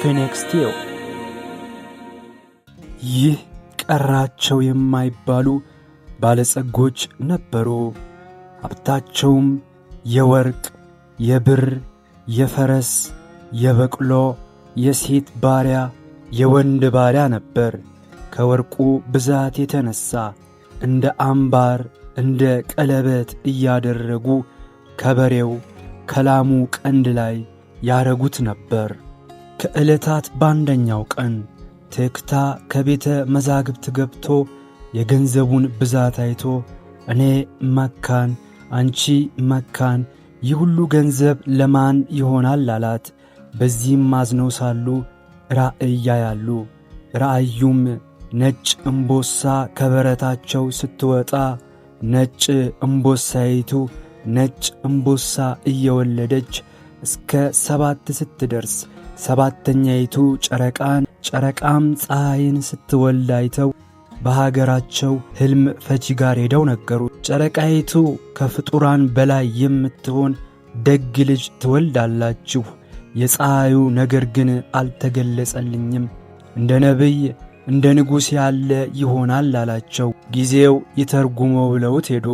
ፌኒክስ ቲዩብ። ይህ ቀራቸው የማይባሉ ባለጸጎች ነበሩ። ሀብታቸውም የወርቅ፣ የብር፣ የፈረስ፣ የበቅሎ፣ የሴት ባሪያ፣ የወንድ ባሪያ ነበር። ከወርቁ ብዛት የተነሣ እንደ አምባር እንደ ቀለበት እያደረጉ ከበሬው ከላሙ ቀንድ ላይ ያረጉት ነበር። ከዕለታት በአንደኛው ቀን ትክታ ከቤተ መዛግብት ገብቶ የገንዘቡን ብዛት አይቶ እኔ መካን፣ አንቺ መካን፣ ይህ ሁሉ ገንዘብ ለማን ይሆናል አላት። በዚህም አዝነው ሳሉ ራእይ ያያሉ። ራእዩም ነጭ እምቦሳ ከበረታቸው ስትወጣ ነጭ እምቦሳይቱ ነጭ እምቦሳ እየወለደች እስከ 7 ስትደርስ ሰባተኛይቱ ጨረቃን ጨረቃም ፀሐይን ስትወልድ አይተው በሀገራቸው ሕልም ፈቺ ጋር ሄደው ነገሩ። ጨረቃይቱ ከፍጡራን በላይ የምትሆን ደግ ልጅ ትወልዳላችሁ፣ የፀሐዩ ነገር ግን አልተገለጸልኝም፣ እንደ ነቢይ እንደ ንጉሥ ያለ ይሆናል አላቸው። ጊዜው ይተርጉመው ብለውት ሄዱ።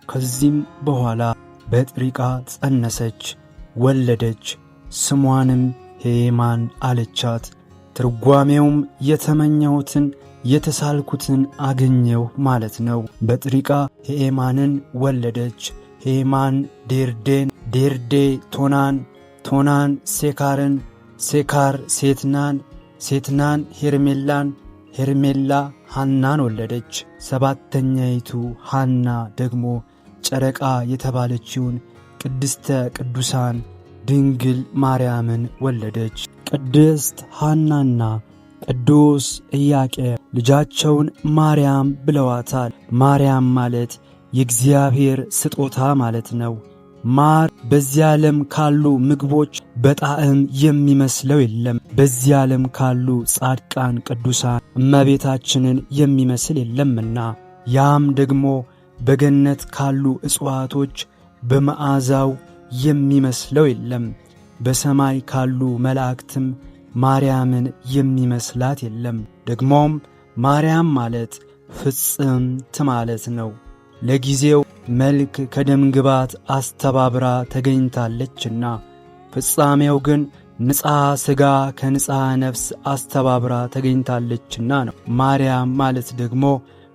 ከዚህም በኋላ በጥሪቃ ጸነሰች፣ ወለደች። ስሟንም ሄማን አለቻት። ትርጓሜውም የተመኘሁትን የተሳልኩትን አገኘሁ ማለት ነው። በጥሪቃ ሄማንን ወለደች። ሄማን ዴርዴን፣ ዴርዴ ቶናን፣ ቶናን ሴካርን፣ ሴካር ሴትናን፣ ሴትናን ሄርሜላን፣ ሄርሜላ ሐናን ወለደች። ሰባተኛይቱ ሐና ደግሞ ጨረቃ የተባለችውን ቅድስተ ቅዱሳን ድንግል ማርያምን ወለደች። ቅድስት ሐናና ቅዱስ ኢያቄም ልጃቸውን ማርያም ብለዋታል። ማርያም ማለት የእግዚአብሔር ስጦታ ማለት ነው። ማር በዚህ ዓለም ካሉ ምግቦች በጣዕም የሚመስለው የለም። በዚህ ዓለም ካሉ ጻድቃን ቅዱሳን እመቤታችንን የሚመስል የለምና፣ ያም ደግሞ በገነት ካሉ እጽዋቶች በመዓዛው የሚመስለው የለም። በሰማይ ካሉ መላእክትም ማርያምን የሚመስላት የለም። ደግሞም ማርያም ማለት ፍጽምት ማለት ነው። ለጊዜው መልክ ከደምግባት አስተባብራ ተገኝታለችና፣ ፍጻሜው ግን ንጽሐ ሥጋ ከንጽሐ ነፍስ አስተባብራ ተገኝታለችና ነው። ማርያም ማለት ደግሞ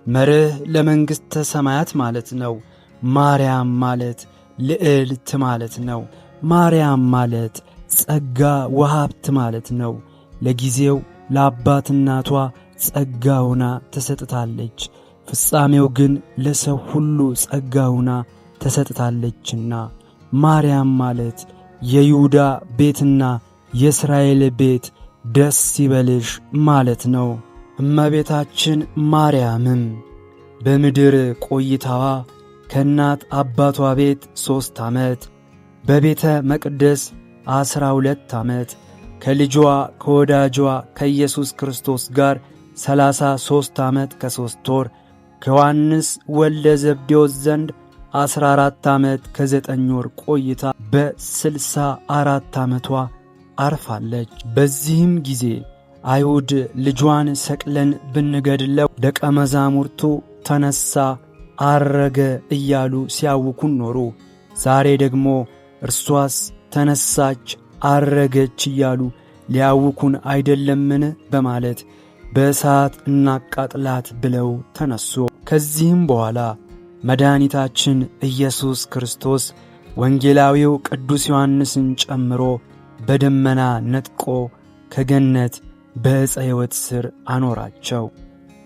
መርህ ለመንግሥተ ሰማያት ማለት ነው። ማርያም ማለት ልዕልት ማለት ነው። ማርያም ማለት ጸጋ ወሀብት ማለት ነው። ለጊዜው ለአባት እናቷ ጸጋ ሆና ተሰጥታለች። ፍጻሜው ግን ለሰው ሁሉ ጸጋ ሆና ተሰጥታለችና። ማርያም ማለት የይሁዳ ቤትና የእስራኤል ቤት ደስ ይበልሽ ማለት ነው። እመቤታችን ማርያምም በምድር ቆይታዋ ከእናት አባቷ ቤት 3 ዓመት፣ በቤተ መቅደስ 12 ዓመት፣ ከልጇ ከወዳጇ ከኢየሱስ ክርስቶስ ጋር 33 ዓመት ከ3 ወር፣ ከዮሐንስ ወልደ ዘብዴዎስ ዘንድ 14 ዓመት ከ9 ወር ቆይታ በ64 ዓመቷ አርፋለች። በዚህም ጊዜ አይሁድ ልጇን ሰቅለን ብንገድለው ደቀ መዛሙርቱ ተነሳ አረገ እያሉ ሲያውኩን ኖሩ። ዛሬ ደግሞ እርሷስ ተነሳች አረገች እያሉ ሊያውኩን አይደለምን? በማለት በእሳት እናቃጥላት ብለው ተነሱ። ከዚህም በኋላ መድኃኒታችን ኢየሱስ ክርስቶስ ወንጌላዊው ቅዱስ ዮሐንስን ጨምሮ በደመና ነጥቆ ከገነት በዕፀ ሕይወት ሥር አኖራቸው።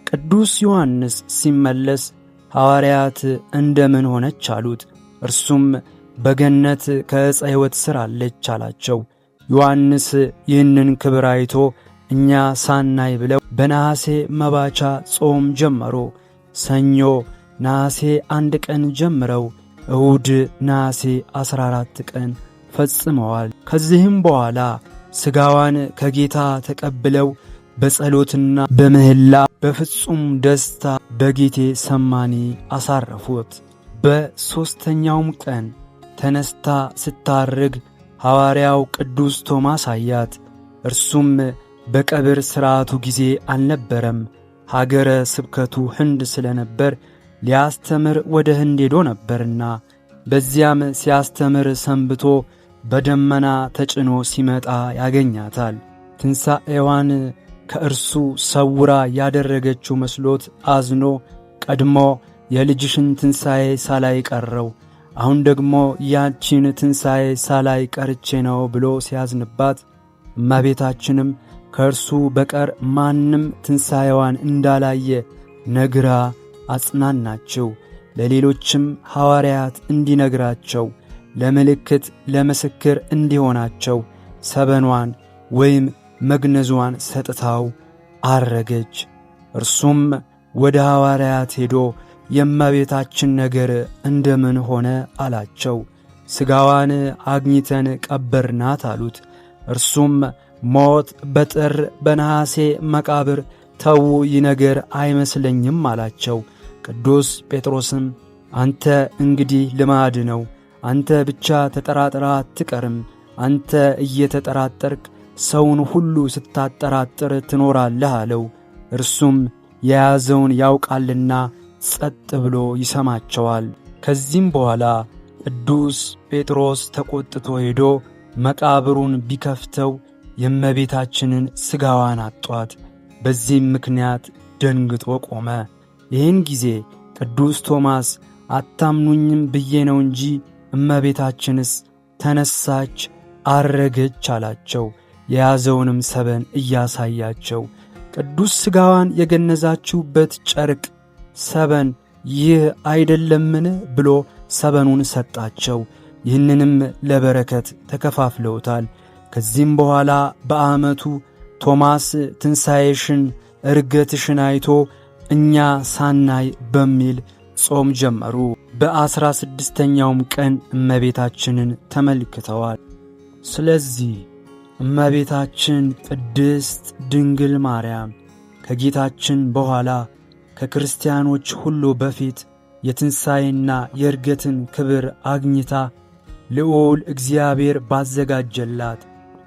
ቅዱስ ዮሐንስ ሲመለስ ሐዋርያት እንደምን ሆነች አሉት። እርሱም በገነት ከዕፀ ሕይወት ሥር አለች አላቸው። ዮሐንስ ይህንን ክብር አይቶ እኛ ሳናይ ብለው በነሐሴ መባቻ ጾም ጀመሩ። ሰኞ ነሐሴ 1 ቀን ጀምረው እሁድ ነሐሴ 14 ቀን ፈጽመዋል። ከዚህም በኋላ ሥጋዋን ከጌታ ተቀብለው በጸሎትና በምህላ በፍጹም ደስታ በጌቴ ሰማኒ አሳረፉት። በሦስተኛውም ቀን ተነስታ ስታርግ ሐዋርያው ቅዱስ ቶማስ አያት። እርሱም በቀብር ሥርዓቱ ጊዜ አልነበረም። ሀገረ ስብከቱ ህንድ ስለነበር ሊያስተምር ወደ ህንድ ሄዶ ነበርና በዚያም ሲያስተምር ሰንብቶ በደመና ተጭኖ ሲመጣ ያገኛታል። ትንሣኤዋን ከእርሱ ሰውራ ያደረገችው መስሎት አዝኖ ቀድሞ የልጅሽን ትንሣኤ ሳላይ ቀረው፣ አሁን ደግሞ ያቺን ትንሣኤ ሳላይ ቀርቼ ነው ብሎ ሲያዝንባት፣ እመቤታችንም ከእርሱ በቀር ማንም ትንሣኤዋን እንዳላየ ነግራ አጽናናችው። ለሌሎችም ሐዋርያት እንዲነግራቸው ለምልክት ለምስክር እንዲሆናቸው ሰበኗን ወይም መግነዟን ሰጥታው አረገች። እርሱም ወደ ሐዋርያት ሄዶ የእመቤታችን ነገር እንደምን ሆነ አላቸው። ሥጋዋን አግኝተን ቀበርናት አሉት። እርሱም ሞት በጥር በነሐሴ መቃብር ተዉ፣ ይህ ነገር አይመስለኝም አላቸው። ቅዱስ ጴጥሮስም አንተ እንግዲህ ልማድ ነው፣ አንተ ብቻ ተጠራጥራ አትቀርም፣ አንተ እየተጠራጠርክ ሰውን ሁሉ ስታጠራጥር ትኖራለህ አለው። እርሱም የያዘውን ያውቃልና ጸጥ ብሎ ይሰማቸዋል። ከዚህም በኋላ ቅዱስ ጴጥሮስ ተቆጥቶ ሄዶ መቃብሩን ቢከፍተው የእመቤታችንን ሥጋዋን አጧት። በዚህም ምክንያት ደንግጦ ቆመ። ይህን ጊዜ ቅዱስ ቶማስ አታምኑኝም ብዬ ነው እንጂ እመቤታችንስ ተነሳች አረገች አላቸው። የያዘውንም ሰበን እያሳያቸው ቅዱስ ሥጋዋን የገነዛችሁበት ጨርቅ ሰበን ይህ አይደለምን ብሎ ሰበኑን ሰጣቸው። ይህንንም ለበረከት ተከፋፍለውታል። ከዚህም በኋላ በዓመቱ ቶማስ ትንሣኤሽን ዕርገትሽን አይቶ እኛ ሳናይ በሚል ጾም ጀመሩ። በ16ኛውም ቀን እመቤታችንን ተመልክተዋል። ስለዚህ እመቤታችን ቅድስት ድንግል ማርያም ከጌታችን በኋላ ከክርስቲያኖች ሁሉ በፊት የትንሣኤና የዕርገትን ክብር አግኝታ ልዑል እግዚአብሔር ባዘጋጀላት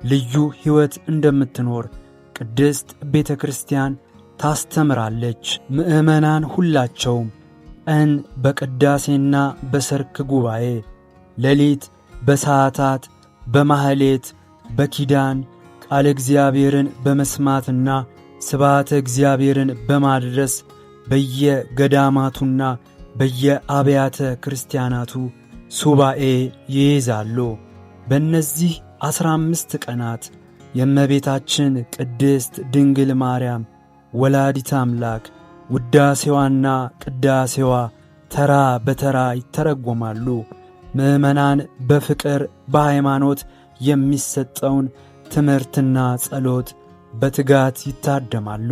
ልዩ ሕይወት እንደምትኖር ቅድስት ቤተ ክርስቲያን ታስተምራለች። ምዕመናን ሁላቸውም ቀን በቅዳሴና በሰርክ ጉባኤ፣ ሌሊት በሰዓታት በማህሌት በኪዳን ቃለ እግዚአብሔርን በመስማትና ስብሐተ እግዚአብሔርን በማድረስ በየገዳማቱና በየአብያተ ክርስቲያናቱ ሱባኤ ይይዛሉ። በእነዚህ 15 ቀናት የእመቤታችን ቅድስት ድንግል ማርያም ወላዲተ አምላክ ውዳሴዋና ቅዳሴዋ ተራ በተራ ይተረጎማሉ። ምዕመናን በፍቅር በሃይማኖት የሚሰጠውን ትምህርትና ጸሎት በትጋት ይታደማሉ።